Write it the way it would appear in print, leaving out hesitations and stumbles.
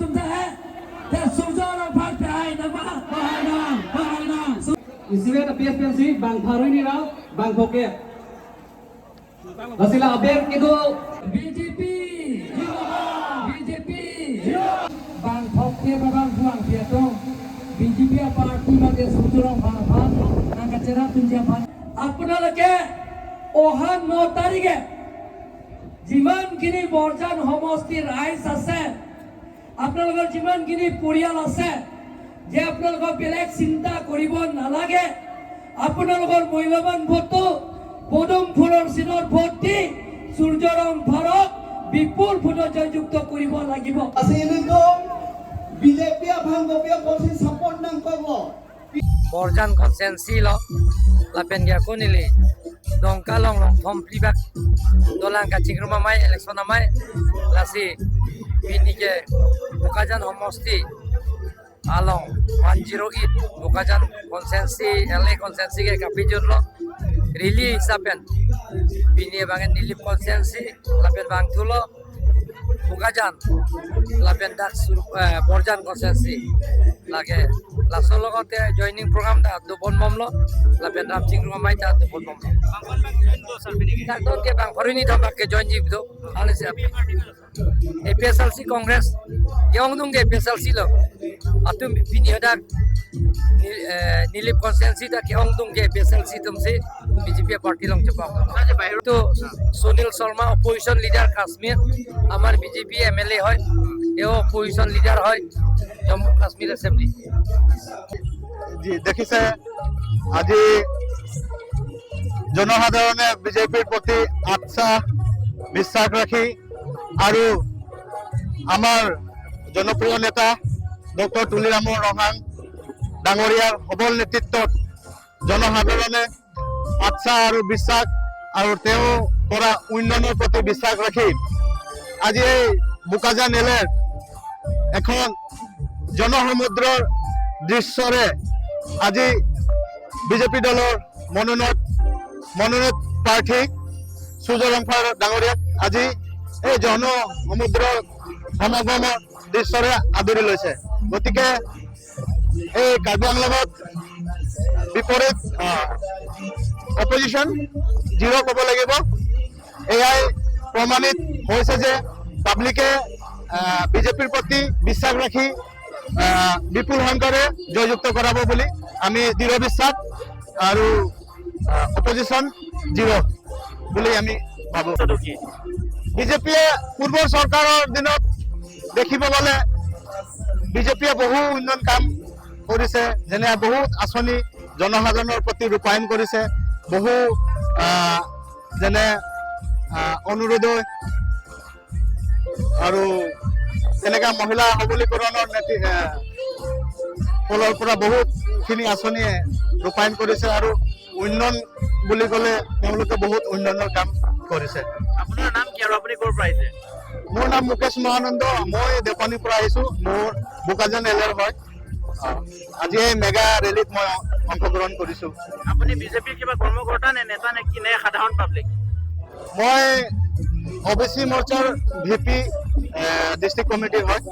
tumta he te Surjo Rongphar pe hai nama Bahai nang, bahai nang. Isiwe ta PSPNC bang pharui ni ra bang phoke. Basila aber kidu BJP BJP bang phokte ba bang buang pia to BJP party ba de Surjo Rongphar phan nang kachera tunjia phan আপোনালোকে অহা 9 তাৰিখে যিমানখিনি বৰজান সমষ্টিৰ ৰাইজ আছে, আপোনালোকৰ যিমানখিনি পৰিয়াল আছে যে আপোনালোকৰ বেলেগ চিন্তা কৰিব নালাগে। আপোনালোকৰ মূল্যৱান ভোটটো পদুম ফুলৰ চিনত ভোট দি সূৰ্যৰং ভাৰক বিপুল ভোটত জয়যুক্ত কৰিব লাগিব। Asinugong BJP abang gopia kosi support nang koglo. Borjan constituency lo lapen gya konili dongka long long thom plibak dolang ka chingruma mai election amai lasi pinike Bokajan সমষ্টি along 108 Bokajan constituency LA constituency ke kapijur lo rally হিচাপে পিনিয়ে বাঙে নিলিপ constituency লাপেন বাংথুলো Bokajan লাপেন ডাক Borjan constituency লাগে লাছৰ লগতে joining programme দা দুবন মমলো লাপেন ৰামচিং মাই তা দুবন মমলো doctor কে বাং ফরিনি থবাকে join জিবদো আলে APSLC Congress কেং দুং APSLC lo atu bini hodak Nilip constituency da keong dung ke APSLC tumsi BJP party long chapa তো Sunil Sharma, opposition leader Kashmir, আমাৰ BJP MLA হয়। তেওঁ অপজিশ্যন লিডাৰ হয় জম্মু কাশ্মীৰ এছেম্বলি। জি দেখিছে, আজি জনসাধাৰণে বিজেপিৰ প্ৰতি আস্থা বিশ্বাস ৰাখি আৰু আমাৰ জনপ্ৰিয় নেতা ডক্টৰ তুলিৰাম ৰংহাং ডাঙৰীয়াৰ সবল নেতৃত্বত জনসাধাৰণে আস্থা আৰু বিশ্বাস আৰু তেওঁ কৰা উন্নয়নৰ প্ৰতি বিশ্বাস ৰাখি আজি এই বোকাজান এলেৰ এখন জনসমুদ্ৰৰ দৃশ্যৰে আজি বিজেপি দলৰ মনোনীত প্ৰাৰ্থী সূৰ্য ৰংফাৰ ডাঙৰীয়াক আজি এই জনসমুদ্ৰৰ সমাগমৰ দৃশ্যৰে আদৰি লৈছে। গতিকে এই কাৰ্বি আংলঙত বিপৰীত অপজিশ্যন জিৰ' ক'ব লাগিব। এয়াই প্ৰমাণিত হৈছে যে পাব্লিকে বিজেপিৰ প্ৰতি বিশ্বাস ৰাখি বিপুল সংখ্যাৰে জয়যুক্ত কৰাব বুলি আমি দৃঢ় বিশ্বাস আৰু অপজিশ্যন জিৰ' বুলি আমি ভাবোঁ। বিজেপিয়ে পূৰ্বৰ চৰকাৰৰ দিনত দেখিব গ'লে বিজেপিয়ে বহু উন্নয়ন কাম কৰিছে, যেনে বহুত আঁচনি জনসাধাৰণৰ প্ৰতি ৰূপায়ণ কৰিছে, বহু যেনে অৰুণোদয় আৰু তেনেকা মহিলা সবলীকৰণৰ নীতি ফলৰ পৰা বহুতখিনি আঁচনিয়ে ৰূপায়ণ কৰিছে আৰু উন্নয়ন বুলি ক'লে তেওঁলোকে বহুত উন্নয়নৰ কাম কৰিছে। আপোনাৰ নাম কি আৰু আপুনি ক'ৰ পৰা আহিছে? মোৰ নাম মুকেশ মহানন্দ, মই দেওপানীৰ পৰা আহিছো। মোৰ বোকাজান এলেৰ হয়। আজি এই মেগা ৰেলীত মই অংশগ্ৰহণ কৰিছো। আপুনি বিজেপিৰ কিবা কৰ্মকৰ্তা নে নেতা নে কি নে সাধাৰণ পাব্লিক? মই অ বি চি মৰ্চাৰ ভি পি, ডিষ্ট্ৰিক্ট কমিটিৰ হয়।